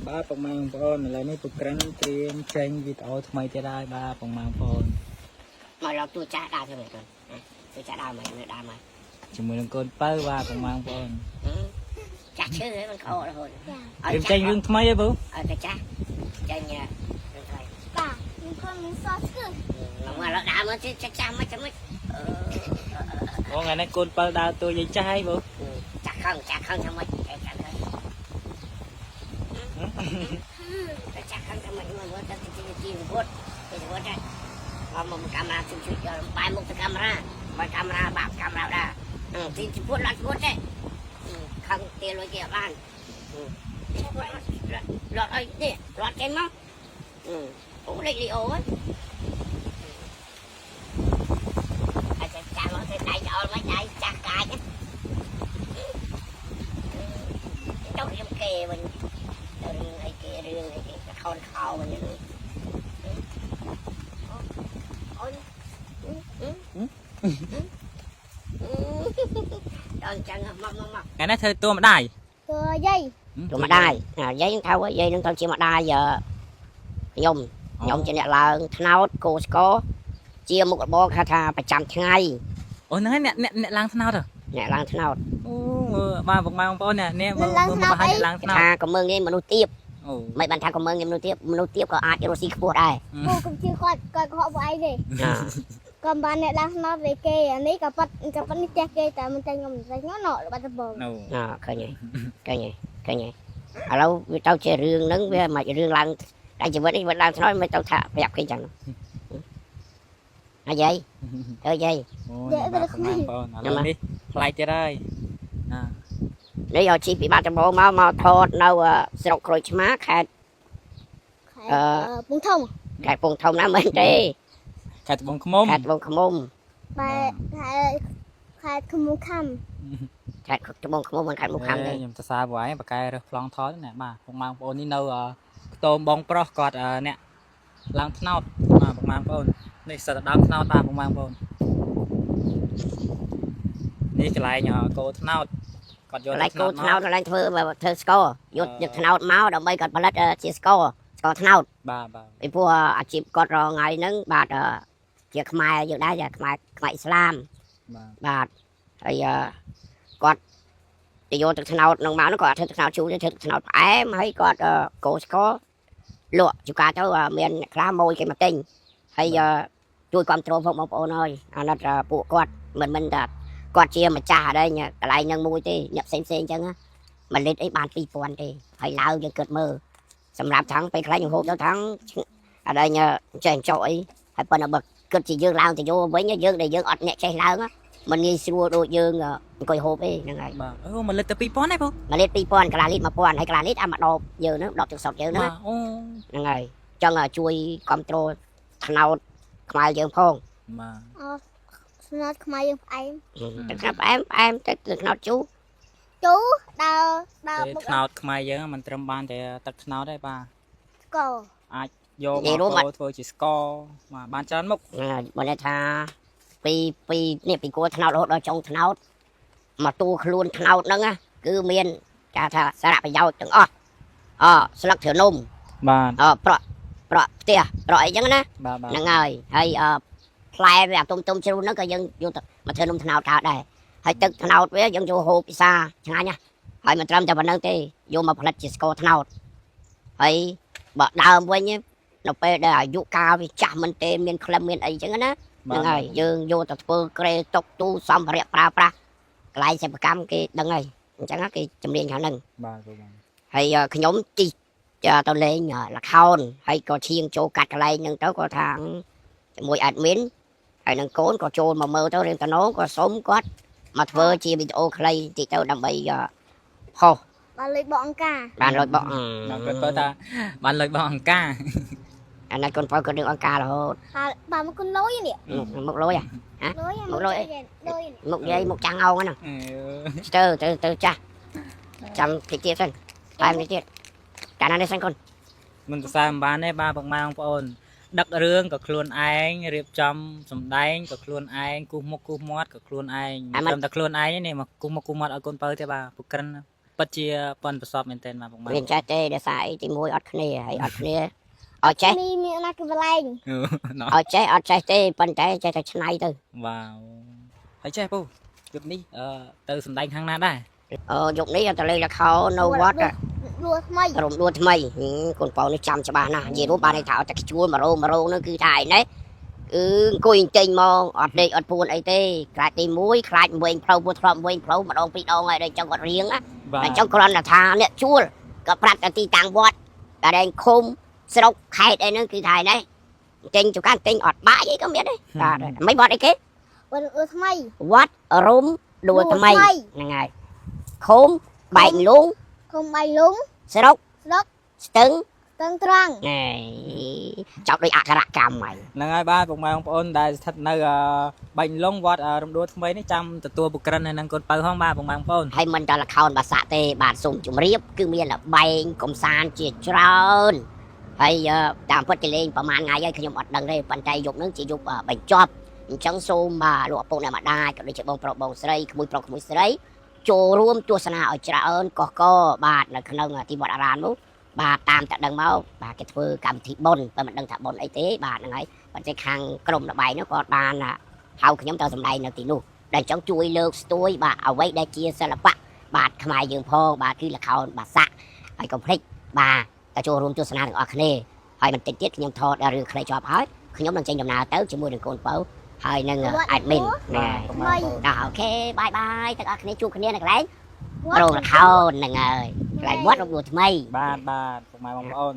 បាទពុកម៉ែបងប្អូនឥឡូវនេះពុកក្រិនត្រៀមចេញវីដេអូថ្មីទៀតហើយបាទពុកម៉ែបងប្អូន មកឡងទូចាស់ដើរទៅវិញកូនទូចាស់ដើរមកដើរមក ជាមួយនឹងកូនពៅបាទពុកម៉ែបងប្អូន ចាស់ឈឺហ្នឹងមិនក្អករហូត ត្រៀមចេញរឿងថ្មីហ៎ពូ ឲ្យទៅចាស់ចេញរឿងថ្មី បាទខ្ញុំខំនឹងសោះស្គឺ មកឡងដើរមកចាស់ចាស់មកចាំមកអឺ អូថ្ងៃនេះកូនពៅដើរតួយាយចាស់ហីពូ ចាស់ខឹងចាស់ខឹងចាំមកចាស់ខឹងចាស់ខឹងចាំមកមកទៅទីទីវត្តទីវត្តដែរមកមកកាមេរ៉ាជួយជួយបែរមុខទៅកាមេរ៉ាបែរកាមេរ៉ាបាក់កាមេរ៉ាដែរទីទីវត្តឡាត់វត្តទេខឹងទាលុយគេអត់បាន រត់អីនេះរត់ចេញមកអូលេខលីអូហ្នឹងអាចចាស់មកទៅដៃច្អល់មកដៃចាស់កាចទៅរៀមគេវិញទៅរឿងអីគេរឿងអីគេខោនខោវិញអូនដល់ចឹងមកមកមក ថ្ងៃនេះធ្វើតួម្ដាយ តួយាយ ទៅម្ដាយយាយនឹងថាយាយនឹងទៅជាម្ដាយខ្ញុំខ្ញុំជាអ្នកឡើងថ្នោតគោស្កជាមុខរបរគេថាប្រចាំថ្ងៃ អូហ្នឹងហើយអ្នកអ្នកអ្នកឡើងថ្នោតហ៎ អ្នកឡើងថ្នោត អូមើលបាទពុកម៉ែបងប្អូនអ្នកនេះមើលមើលមកបង្ហាញអ្នកឡើង គេ ថ្នោត ថាក៏មើងងាយមនុស្សទៀប អូ មិនបានថាក៏មើងងាយមនុស្សទៀបមនុស្សទៀបក៏អាចរស់ស៊ីខ្ពស់ដែរ ពូកុំជឿគាត់គាត់កុហកពួកឯងទេក៏បានអ្នកឡើងស្នោតវិញគេអានេះក៏ប៉ាត់ក៏ប៉ាត់នេះផ្ទះគេតែមិនតែខ្ញុំតែខ្ញុំណបាត់ដំបង អូ អឃើញហើយឃើញហើយឃើញហើយឥឡូវវាទៅជារឿងហ្នឹងវាមិនរឿងឡើងតែជីវិតនេះជីវិតឡើងថ្នោតមិនទៅថាប្រាប់គេចឹងហើយយាយទៅយាយ អូបាទពុកម៉ែបងប្អូនឥឡូវនេះប្លែកទៀតហើយណា នេះឲ្យជីពីបាត់ដំបងមកមកថតនៅស្រុកក្រូចឆ្មាខេត្ត ខែពងធំ ខេត្តពងធំណាមែនទេ ខេត្តត្បូងឃ្មុំ ខេត្តត្បូងឃ្មុំ បែខែខែខមុខំ ខេត្តត្បូងឃ្មុំមិនខេត្តមុខខំទេ ខ្ញុំសរសើរពួកឯងបកកែរើសប្លង់ថតណាបាទពុកម៉ែបងប្អូននេះនៅខ្ទមបងប្រុសគាត់អ្នកឡើងថ្នោតបាទពុកម៉ែបងប្អូននេះសិតតែដើមថ្នោតបាទពុកម៉ែបងប្អូននេះកន្លែងកោថ្នោតគាត់យក កន្លែងគោថ្នោតកន្លែងធ្វើធ្វើស្ករយកយកថ្នោតមកដើម្បីគាត់ផលិតជាស្ករស្ករថ្នោត បាទបាទ ពីព្រោះអាជីពគាត់រងថ្ងៃហ្នឹងបាទជាខ្មែរយើងដែរជាខ្មែរខ្មែរអ៊ីស្លាម បាទ បាទហើយគាត់ទៅយកទឹកថ្នោតនឹងមកហ្នឹងគាត់ធ្វើទឹកថ្នោតជូរទេធ្វើទឹកថ្នោតផ្អែមហើយគាត់កូរស្ករលក់ជួនកាលទៅមានអ្នកខ្លះម៉ួយគេមកទិញហើយជួយគ្រប់គ្រងផងបងប្អូនហើយអាណិតពួកគាត់មិនមិនថាគាត់ជាម្ចាស់អីកន្លែងហ្នឹងមួយទេអ្នកផ្សេងផ្សេងអញ្ចឹងមួយលីត្រអីបាន2000ទេហើយឡើងយើងគិតមើលសម្រាប់ថងពេលខ្លះយើងហូបទៅថងអីចេះចុកអីហើយប៉ុន្តែបើគិតជាយើងឡើងទៅយកវិញយើងដែលយើងអត់អ្នកចេះឡើងមិនងាយស្រួលដូចយើងអង្គុយហូបទេហ្នឹងហើយ បាទអូមួយលីត្រទៅ2000ទេបង មួយលីត្រ2000កន្លះលីត្រ1000ហើយកន្លះលីត្រអាមួយដបយើងហ្នឹងដបទឹកសុទ្ធយើងហ្នឹង បាទអូ ហ្នឹងហើយចង់ជួយគ្រប់គ្រងថ្នោតខ្មែរយើងផង បាទ អូស្នោតខ្មែរយើងផ្អែម ទឹកថ្នោតផ្អែមផ្អែមទឹកថ្នោតជូរ ជូរដើរដើរ ពេល បុក ថ្នោតខ្មែរយើងមិនត្រឹមបានតែទឹកថ្នោតទេបាទ ស្ករ យកមកកូរធ្វើជាស្ករបាទបានច្រើនមុខ បើន័យថាពីពីនេះពីគួរថ្នោតរហូតដល់ចុងថ្នោតមកតួខ្លួនថ្នោតហ្នឹងណាគឺមានគេថាសារៈប្រយោជន៍ទាំងអស់អស្លឹកទ្រនំ បាទ អប្រក់ប្រក់ផ្ទះប្រក់អីចឹងណា បាទបាទ ហ្នឹងហើយហើយអផ្លែវាអាទុំទុំជ្រូនហ្នឹងក៏យើងយកទៅមកធ្វើនំត្នោតកើតដែរហើយទឹកត្នោតវាយើងយកហូបពិសាឆ្ងាញ់ណាស់ហើយមិនត្រឹមតែប៉ុណ្្នឹងទេយកមកផលិតជាស្ករត្នោតហើយបើដើមវិញនៅពេលដែលអាយុកាលវាចាស់មិនទេមានក្លឹមមានអីចឹងណាហ្នឹងហើយយើងយកទៅធ្វើក្រេតុកទូសម្ភារៈប្រើប្រាស់កន្លែងសិប្បកម្មគេដឹងហើយអញ្ចឹងគេជំនាញខាងហ្នឹង បាទបាទ ហើយខ្ញុំជីទៅលេងលខោនហើយក៏ឈៀងចូលកាត់កន្លែងហ្នឹងទៅក៏ថាជាមួយ admin ហើយនឹងកូនក៏ចូលមកមើលទៅរៀងតំណងក៏សុំគាត់មកធ្វើជាវីដេអូខ្លីតិចទៅដើម្បីផុស បានលុយបកអង្គការ បានលុយបក ដល់គាត់បើថាបានលុយបងអង្គការ អានេះកូនបើគាត់រឿងអង្គការរហូត ហើយបាទមកគុណលុយនេះ មុខលុយ លុយ មកលុយ លុយ មុខយាយមុខចាំងអងហ្នឹង អឺ ទៅទៅទៅចាស់ចាំតិចទៀតសិនតែតិចទៀតកាលណានេះសិនកូន មិនសរសើរមិនបានទេបាទបងម៉ែបងប្អូនដឹករឿងក៏ខ្លួនឯងរៀបចំសម្ដែងក៏ខ្លួនឯងគូសមុខគូសមាត់ក៏ខ្លួនឯងមិនត្រឹមតែខ្លួនឯងទេនេះមកគូសមុខគូសមាត់ឲ្យកូនបើទេបាទពុកក្រិន ពិតជាប៉ុនប្រសពមែនទែនបាទពុកម៉ែ វាចេះទេដោយសារអីទីមួយអត់គ្នាហើយអត់គ្នាឲ្យចេះ នេះមានណាគេបលែង ណោះ ឲ្យចេះអត់ចេះទេប៉ុន្តែចេះតែឆ្នៃទៅ វ៉ាវហើយចេះពូយប់នេះអឺទៅសំដែងខាងណាដែរ អូយប់នេះទៅលេងល្ខោននៅវត្ត លួថ្មី រំដួលថ្មីហឹមកូនប៉ៅនេះចាំច្បាស់ណាស់និយាយរួមបានន័យថាឲ្យតែខ្ជួលមករោងមករោងហ្នឹងគឺថាអីនេះគឺអង្គុយអញ្ចេញមកអត់ដេកអត់ពួនអីទេខ្លាចទី1ខ្លាចវិញផ្លូវពួនធ្លាប់វិញផ្លូវម្ដងពីរដងហើយដល់អញ្ចឹងគាត់រៀងណា បាទ អញ្ចឹងគ្រាន់តែថាអ្នកជួលក៏ប្រាប់តែទីតាំងវត្តតែឯងឃុំស្រុកខេត្តអីហ្នឹងគឺថាអីនេះចេញចង្ការទិញអត់បាយអីក៏មានដែរបាទមិនវត្តអីគេ វត្តលួថ្មី វត្តរំដួលថ្មីហ្នឹងហើយឃុំបែកលង ឃុំបៃលុង ស្រុក ស្រុក ស្ទឹង ស្ទឹងត្រង់ ណែចប់ដោយអក្ខរកម្មហើយ ហ្នឹងហើយបាទពុកម៉ែបងប្អូនដែលស្ថិតនៅអឺបាញ់លងវត្តអឺរំដួលថ្មីនេះចាំទទួលបុក្រិនហើយនឹងកូនពៅហងបាទពុកម៉ែបងប្អូន ហើយមិនតែលខោនបាសាក់ទេបាទសូមជម្រាបគឺមានលបែងកំសាន្តជាច្រើនហើយតាមពិតគេលេងប្រហែលថ្ងៃហើយខ្ញុំអត់ដឹងទេប៉ុន្តែយប់ហ្នឹងជាយប់បញ្ចប់អញ្ចឹងសូមបាទលោកឪពុកអ្នកម្ដាយក៏ដូចជាបងប្រុសបងស្រីក្មួយប្រុសក្មួយស្រីចូលរួមទស្សនាឲ្យច្រើនកកកបាទនៅក្នុងទីវត្តអារាមនោះបាទតាមតែដឹងមកបាទគេធ្វើកម្មវិធីបុណ្យតែមិនដឹងថាបុណ្យអីទេបាទហ្នឹងហើយប៉ុន្តែខាងក្រុមលបែងនោះគាត់បានហៅខ្ញុំទៅសម្ដែងនៅទីនោះដែលចង់ជួយលើកស្ទួយបាទអ្វីដែលជាសិល្បៈបាទខ្មែរយើងផងបាទគឺល្ខោនបាសាក់ហើយកុំភ្លេចបាទតែចូលរួមទស្សនាទាំងអស់គ្នាហើយបន្តិចទៀតខ្ញុំថតរឿងខ្លីជាប់ហើយខ្ញុំនឹងចេញដំណើរទៅជាមួយនឹងកូនពៅហើយនឹង admin ណា ពុកម៉ែបងប្អូន ដល់ OK bye bye ទាំងអស់គ្នាជួបគ្នានៅកន្លែងរោងល្ខោនហ្នឹងហើយកន្លែងវត្តរំដួលថ្មី បាទបាទពុកម៉ែបងប្អូន